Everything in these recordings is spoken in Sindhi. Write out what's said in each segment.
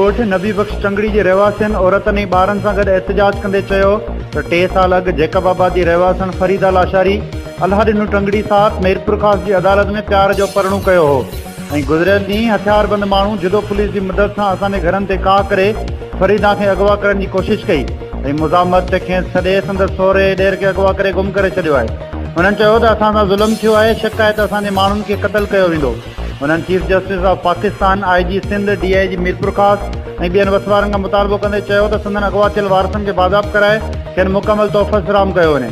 ڳوٺ نبي بخش چنگڙي جي رهواسين عورتن ۽ ٻارن سان گڏ احتجاج ڪندي چيو ته ٽي سال اڳ جيڪب آباد جي رهواسڻ فريده لاشاري الله ڏنو ٽنگڙي صاحب ميرپورخاص جي عدالت ۾ پيار جو پرڻو ڪيو هو ۽ گذريل ڏينهن هٿياربند ماڻهو جدو پوليس جي مدد سان اسان جي گهرن تي ڪاهه ڪري فريده کي اغوا ڪرڻ جي ڪوشش ڪئي ۽ مزاحمت تي کيس ڇڏي سندس سهري ۽ ڏير کي اغوا ڪري گم ڪري ڇڏيو آهي. هنن چيو ته اسان سان ظلم ٿيو آهي، شڪ آهي ته اسان جي ماڻهن کي قتل ڪيو ويندو. هنن chief justice of Pakistan, I G Sindh, D I G Mirpurkhas ۽ ٻين وس وارن کان مطالبو ڪندي چيو ته سندن اغوا ٿيل وارثن کي بازياب ڪرائي کين مڪمل تحفظ فراهم ڪيو وڃي.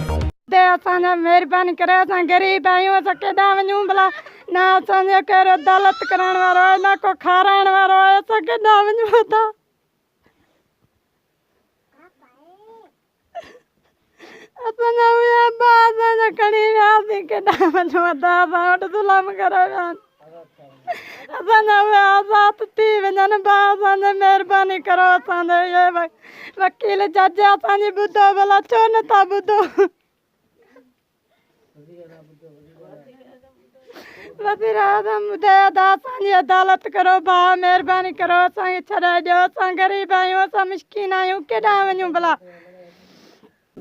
تي اسان جا مهرباني ڪري اسان غريب آهيون اسان ڪيڏانهن وڃون ڀلا نه اسان جو ڪير عدالت ڪرائڻ وارو آهي نه ڪو کارائڻ وارو آهي اسان ڪيڏانهن وڃون ادا. اسان جا اهي ابا اسان جا کڻي ويا اسين ڪيڏانهن وڃون ادا اسان وٽ ظلم ڪري ويا آهن اسان جا اهي آزاد ٿي وڃن ڀاء اسان جي مهرباني ڪرو اسان جي اهي وڪيل جج اسان جي ٻڌو ڀلا ڇو نٿا ٻڌو وزيراعظم ٻڌايو ته اسان جي عدالت ڪرو ڀاء مهرباني ڪرو اسان کي ڇڏائي ڏيو اسان غريب آهيون اسان مسڪين آهيون ڪيڏانهن وڃون ڀلا.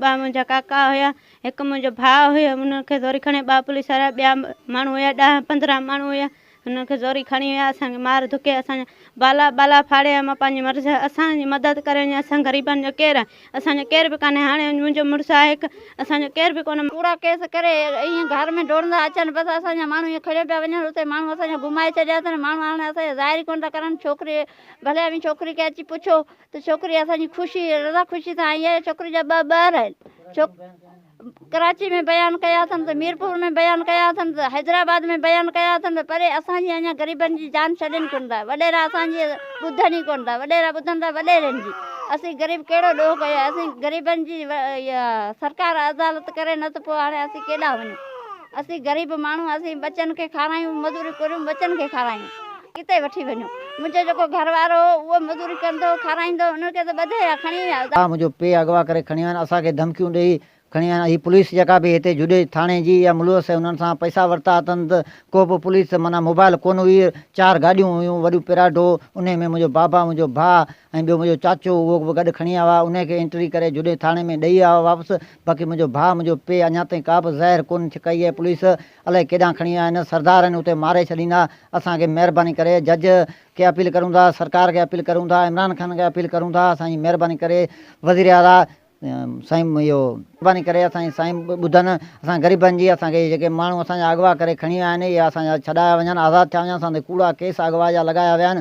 ٻه منهنجا ڪاڪا هيا هڪ منهنجو ڀاء هيو انهن کي زوري کڻي ٻه پوليس وارا ٻيا ماڻهو هيا ڏهه 15 ماڻهو هيا هنن کي زوري کڻي ويا اسان کي مار ڌڪي اسان جا بالا ٻالا ڦاڙي مان پنهنجي مرضي سان اسان جي مدد ڪري وڃي اسان غريبن جو ڪير آهي اسان جو ڪير به ڪانهي هاڻي منهنجو مڙس آهي هڪ اسان جو ڪير به ڪونهي. ڪوڙا ڪيس ڪري ائين گهر ۾ ڊوڙندا اچن بس اسان جا ماڻهو ائين کڻيو پيا وڃن اتي ماڻهو اسان جا گهمائي ڇڏيا اٿن ماڻهو هاڻي اسان جا ظاهر ئي ڪونه ٿا ڪرن ڇوڪري ڀلي اوهين ڇوڪري کي اچي پڇو ته ڇوڪري اسان جي خوشي رضا خوشي سان آئي آهي ڇوڪري جا ٻه ٻار آهن ڇوڪ ڪراچي ۾ بيان ڪيا اٿن ته ميرپور ۾ بيان ڪيا اٿن ته حيدرآباد ۾ بيان ڪيا اٿن ته پري اسان جي اڃا غريبن جي جان ڇڏين ڪونه ٿا وڏيرا اسان جي ٻڌن ئي ڪونه ٿا وڏيرا ٻڌن ٿا وڏيرن جي اسين غريب ڪهڙو ڏوهه ڪيو آهي اسين غريبن جي سرڪار عدالت ڪري نه ته پوء هاڻي اسين ڪيڏانهن وڃون اسين غريب ماڻهو اسين ٻچن کي کارايون مزوري ڪريون ٻچن کي کارايون ڪٿي وٺي وڃون منهنجو جيڪو گهر وارو هو اهو مزوري ڪندو هو کارائيندو هو انهن کي ته ٻڌي ويا کڻي ويا. منهنجو پيء اغوا ڪري کڻي ويا آهن اسان کي ڌمڪيون ڏئي کڻي ويا آهن هي پوليس جيڪا به هتي جهڏي ٿاڻي جي يا ملوث آهي انهن سان پئسا ورتا اٿن ته ڪو به پوليس معنيٰ موبائل ڪونه هئي چار گاڏيون هيون وڏيون پراڊو انهي ۾ منهنجو بابا منهنجو ڀاء ۽ ٻيو منهنجو چاچو اهو به گڏ کڻي آيا هئا انهي کي انٽري ڪري جهڏي ٿاڻي ۾ ڏئي آيا واپس باقي منهنجو ڀاء منهنجو پيء اڃا تائين ڪا به ظاهر ڪونه ڪئي آهي پوليس الائي ڪيڏانهن کڻي ويا آهن سردار آهن اتي ماري ڇڏيندا اسان کي مهرباني ڪري جج کي اپيل ڪريون ٿا سرڪار کي اپيل ڪريون ٿا عمران خان کي اپيل ڪريون ٿا اسان جي مهرباني ڪري وزير اعليٰ سائين اهو مهرباني ڪري اسان جي سائين ٻڌن اسان غريبن جي اسان کي جيڪي ماڻهو اسان جا اغوا ڪري کڻي ويا آهن اهي اسان جا ڇڏايا وڃن آزاد ٿيا وڃن اسان تي ڪوڙا ڪيس اغوا جا لڳايا ويا آهن.